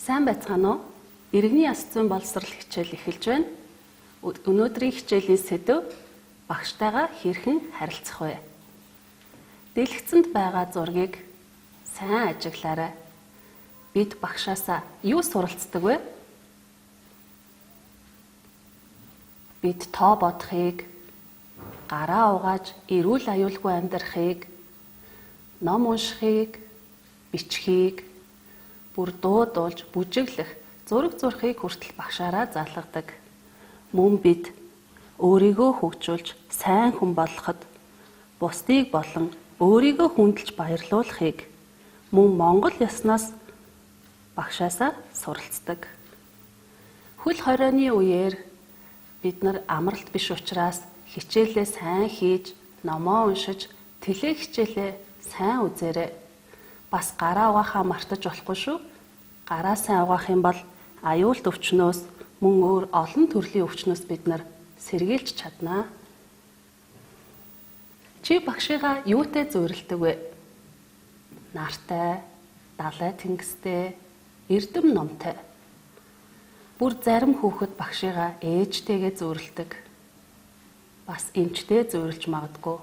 Сайн байцгаана уу? Иргэний яс зүйн боловсрол хичээл эхэлж байна. Өнөөдрийн хичээлийн сэдэв багштайгаа хэрхэн харилцах вэ? Дэлгэцэнд байгаа зургийг сайн ажиглаарай. Бид багшаасаа юу суралцдаг вэ? Бид тоо бодохыг, гараа угааж эрүүл аюулгүй амьдрахыг, ном уншихыг, бичхийг, бүр дуудуулж бүжиглэх, зураг зурхыг хүртэл багшаараа заалгадаг. Мөн бид өөрийгөө хөгжүүлж сайн хүн болоход бусдыг болон өөрийгөө хүндэлж баярлуулахыг мөн Монгол ёсноос багшаасаа суралцдаг. Хөл хорионы үеэр бид нар амралт биш учраас хичээлээ сайн хийж, номоо уншиж, тэлээ хичээлээ сайн үзээрэй. Бас гараа угаахаа мартаж болохгүй шүү. Гараа сайн угаах юм бол аюулт өвчнөөс мөн өөр олон төрлийн өвчнөөс бид нар сэргийлж чаднаа. Чи багшигаа юутай зүйрлэдэг вэ? Нартай, далай тэнгистэй, эрдэм номтой. Бүр зарим хүүхэд багшигаа ээжтэйгээ зүйрлэдэг. Бас эмчтэй зүйрлэж магадгүй.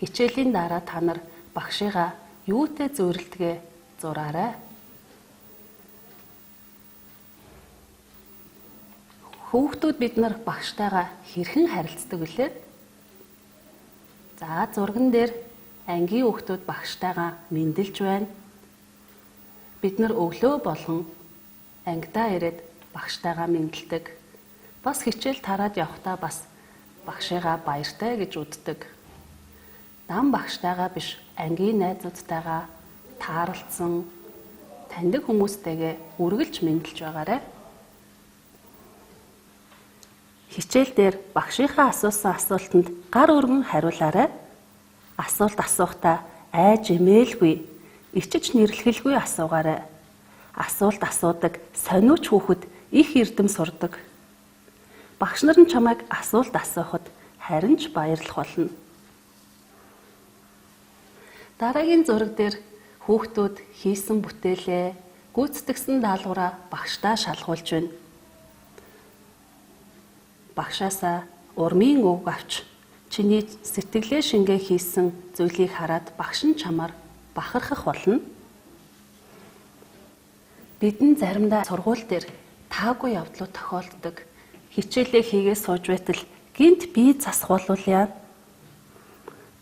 Хичээлийн дараа та нар багшигаа юутай зүйрлэдгээ зураарай. Хүүхдүүд бид нар багштайгаа хэрхэн харилцдаг вүлээ? За зурган дээр ангийн хүүхдүүд багштайгаа мэндэлж байна. Бид нар өглөө болгон ангидаа ирээд багштайгаа мэндэлдэг. Бас хичээл тараад явхдаа бас багшигаа баяртай гэж үздэг. Дам багштайгаа биш ангийн найзуудтайгаа тааралцсан таньдаг хүмүүстэйгээ үргэлж мэндэлж байгаарай. Хичээл дээр багшийнхаа асуусан асуултанд гар өргөн хариулаарай. Асуулт асуухдаа айж эмээлгүй, ичиж нэрлэхэлгүй асуугаарай. Асуулт асуудаг сониуч хүүхэд их эрдэм сурдаг. Багш нар нь чамайг асуулт асуухад харин ч баярлах болно. Дараагийн зураг дээр хүүхдүүд хийсэн бүтээлээ, гүйцэтгэсэн даалгавраа багштаа шалгуулж байна. Багшаасаа урмын үг авч чиний сэтгэлээ шингээ хийсэн зүйлийг хараад багш нь чамаар бахархах болно. Бидэн заримдаа сургууль дээр таагүй явдлууд тохиолддог. Хичээлээ хийгээ сууж байтал гинт бие засах болвол яа?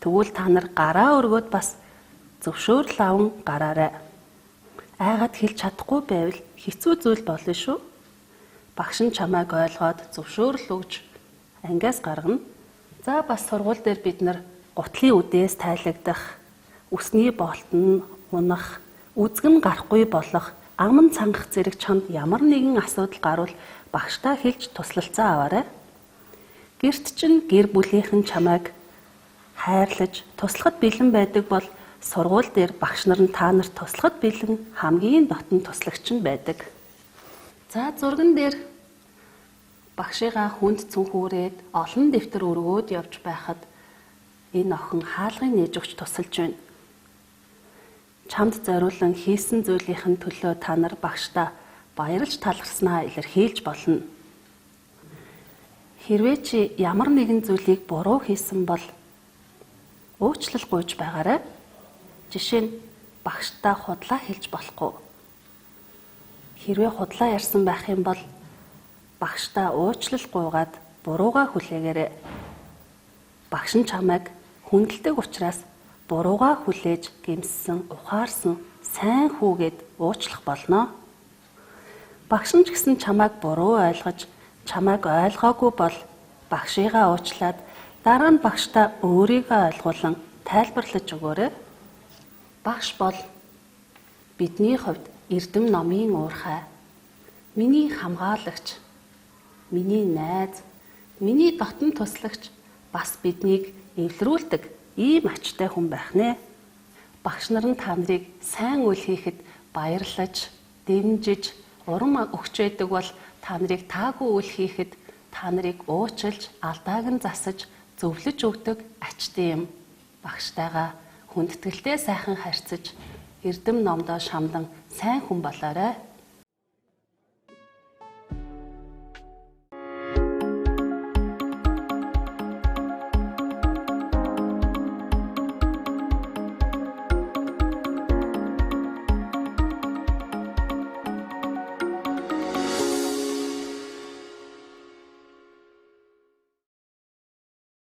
Тэгвэл та нар гараа өргөөд бас зөвшөөрөл аван гараарай. Айгаад хэлж чадахгүй байвал хэцүү зүйл болно шүү. Багш нь чамайг ойлгоод зөвшөөрөл өгч ангиас гаргана. За бас сургууль дээр бид нар гутлын үдээс тайлагдах, үсний болт нь унах, үзгэн гарахгүй болох, ам нь цангах зэрэг чамд ямар нэгэн асуудал гарвал багштаа хэлж туслалцаа аваарай. Гэрт чинь гэр бүлийнхэн чамайг хайрлаж туслахад бэлэн байдаг бол сургууль дээр багш нар нь та нарт туслахад бэлэн хамгийн дотн туслагч нь байдаг. За зурган дээр багшигаа хүнд цүнхүүрээд олон дэвтэр өргөөд явж байхад энэ охин хаалгыг нээж өгч тусалж байна. Чамд зориулан хийсэн зүйлийнх нь төлөө та нар багштаа баярлж талархснаа илэрхийлж болно. Хэрвээ чи ямар нэгэн зүйлийг буруу хийсэн бол уучлал гуйж байгаарай. Жишээ нь багштаа худлаа хэлж болохгүй. Хэрвээ худлаа ярьсан байх юм бол багштаа уучлал гуйгаад буруугаа хүлээгээрэй. Багш нь чамайг хүндэлдэг учраас буруугаа хүлээж гэмссэн, ухаарсан сайн хүүгээд уучлах болно. Багш нь ч гэсэн чамайг буруу ойлгож, чамайг ойлгоогүй бол багшигаа уучлаад дараа нь багштаа өөрийгөө ойлгуулан тайлбарлаж өгөөрэй. Багш бол бидний хувьд эрдэм номын уурхай, миний хамгаалагч, миний найз, миний дотн туслагч, бас биднийг эвлэрүүлдэг ийм ачтай хүн байх нэ. Багш нар нь та нарыг сайн үйл хийхэд баярлаж, дэмжиж, урам өгч байдаг бол та нарыг таагүй үйл хийхэд та нарыг уучлж, алдааг нь засаж, зөвлөж өгдөг ачтай юм. Багштайгаа хүндэтгэлтэй сайхан харьцаж, эрдэм номдоо шамдан сайн хүн болоорой.